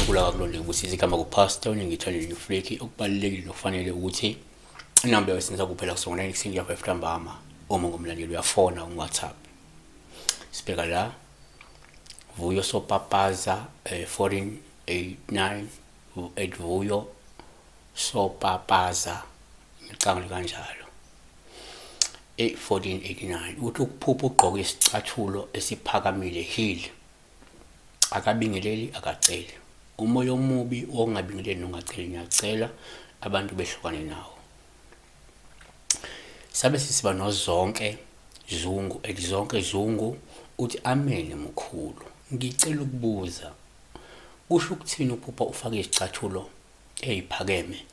Unkulunkulu akakulonde kubusisa igama kuPastor uNingithole Newflake. Okubalulekile nokufanele ukuthi inamba yawesenza kuphela kusonga 9 ekuseni kuya 5 ntambama. Uma ngumlandeli uyafona ku-WhatsApp. Sibheka la Vuyo Sopapaza 1489 at Vuyo Sopapaza ngicabanga kanjalo. 1489 uthi ukuphupha ugqoke isicathulo esiphakamile heel akabingeleli akaceli umoya omubi wokungabingeleli nongaceli ngiyacela abantu behlukane nawo. Sabe sisiba noZonke Zungu at Zonke Zungu uthi ameni mkhulu ngicela ukubuza kusho ukuthini ukuphupha ufake izicathulo eziphakeme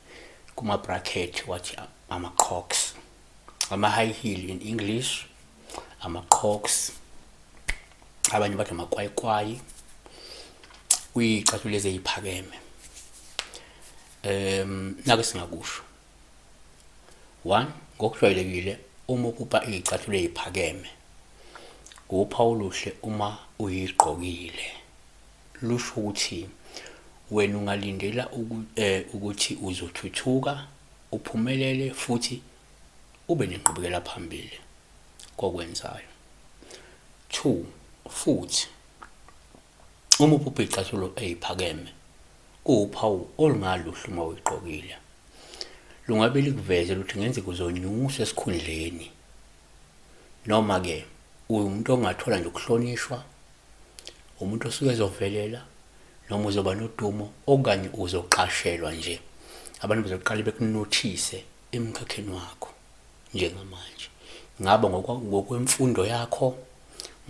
kuma bracket wathi ama crocs ama high heel in English ama crocs abanye bathi amakwayikwayi kuyicathulo lezi eziphakeme nake singakusho one ngokujwayelekile uma uphupha iy'cathulo ey'phakeme uphawu oluhle uma uyigqokile lusho ukuthi wena ungalindela ukuthi uzothuthuka uphumelele futhi ube nenqubekela phambili kokwenzayo. 2 futhi uma uphupha iy'cathulo ey'phakeme kuwuphawu olungaluhle uma uyigqokile. Lungabe likuveze ukuthi kungenzeka uzonyuswa esikhundleni noma-ke uwumuntu ongathola nje ukuhlonishwa, umuntu osuke ezovelela noma uzoba nodumo okanye uzoqashelwa nje. Abantu bazoqale bekunothise emkhakheni wakho njengamanje. Ngaba ngokwemfundo yakho,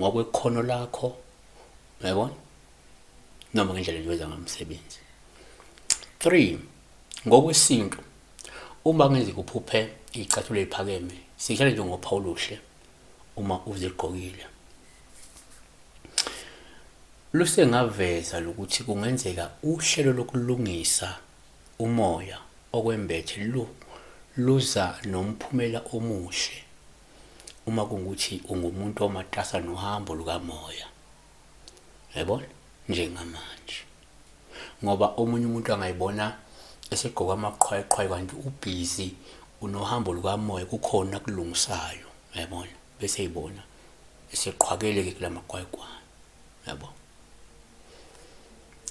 ngokwekhono lakho, uyabona? Noma ngendlela nje owenza ngayo umsebenzi. 3 ngokwesintu uma kungenzeka uphuphe iy'cathulo ey'phakeme sihlale nje ngophawu oluhle uma uzigqokile. Lusengaveza lokuthi kungenzeka uhlelo lokulungisa umoya okwembethe luza nomphumela omuhle uma kungukuthi ungumuntu omatasa nohambo lukamoya. Yayibona? Njengamanje. Ngoba omunye umuntu angayibona esegqoka amaqhwayiqhwayi kanti ubhizi unohambo lukamoya kukhona akulungisayo. Yayibona? Bese eyibona eseqhwakele-ke kula maqhwayiqhwayi. Yabo?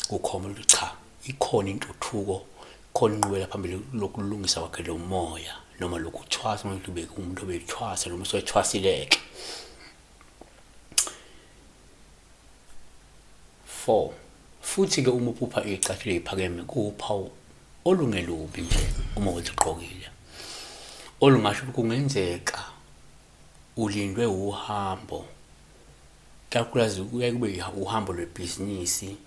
Kukhomba ukuthi cha, ikhona intuthuko, khona inqubela phambili lokulungisa kwakhe lo moya noma lokuthwasa umuntu umuntu obethwasa noma usethwasileke. 4 futhi-ke uma uphupha iy'cathulo ey'phakeme kuwuphawu olungelubi nje uma uzigqokile olungasho ukuthi kungenzeka ulindwe uhambo kakhulukazi kuyaye kube uhambo lwebhizinisi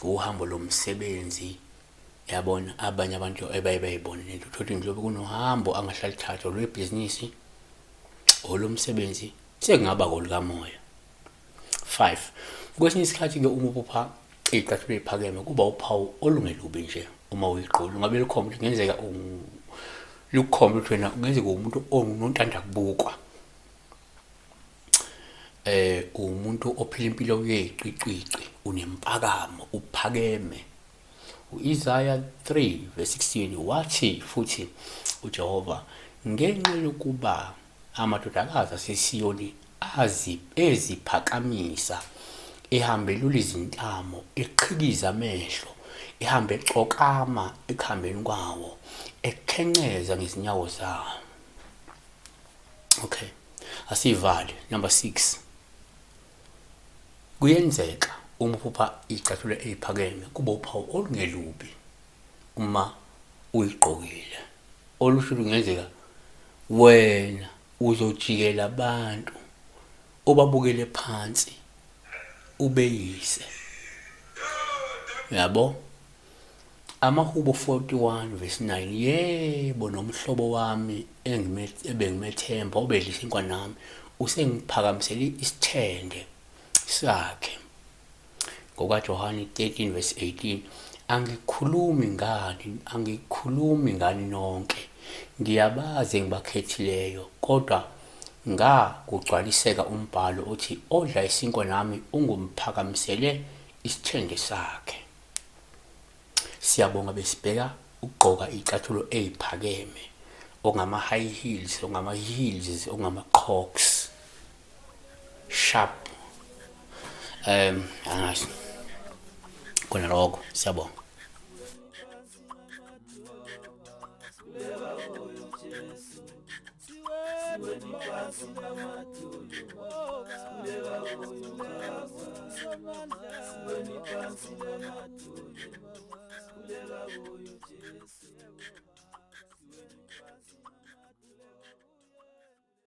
uhambo lomsebenzi yabona abanye abantu ebaye bayibone lento uthole njengoba kunohambo angahle alithathe olwebhizinisi olomsebenzi sekungaba kolukamoya. 5 kwesinye isikhathi-ke uma uphupha iy'cathulo ey'phakeme kuba uphawu olungelubi nje uma uyigqoka lungabe lukhomba ukuthi kungenzeka lukukhomba ukuthi wena kungenzeka uwumuntu onontanda kubukwa umuntu ophila impilo yeziqwiqwiqi unempakamo uphakeme. U-Isaya 3 verse 16 wathi futhi uJehova ngenxa yokuba amadodakazi aseSiyoni azi eziphakamisa ehambe elula izintamo eqhikiza amehlo ehambe ecokama ekuhambeni kwawo ekhenceza ngezinyawo zawo. Okay, asivale number 6. Kuyenzeka uma uphupha iy'cathulo ey'phakeme kube uphawu olungelubi uma uyigqokile olusho ukuthi kungenzeka wena uzojikela abantu obabukele phansi ubeyise yabo. Amahubo 41 verse 9 yebo nomhlobo wami ebengimethemba obedla isinkwa nami usengiphakamisele isithende sakhe. NgokaJohane 13 verse 18 angikhulumi ngani angikhulumi ngani nonke ngiyabazi engibakhethileyo kodwa ngakugcwaliseka umbhalo othi odla isinkwa nami ungumphakamisele isithende sakhe. Siyabonga besibheka ukugqoka iy'cathulo ey'phakeme ongama-high heels, ongama-heels, ongama-crocs sharp. Angazi khona lokho. Siyabonga.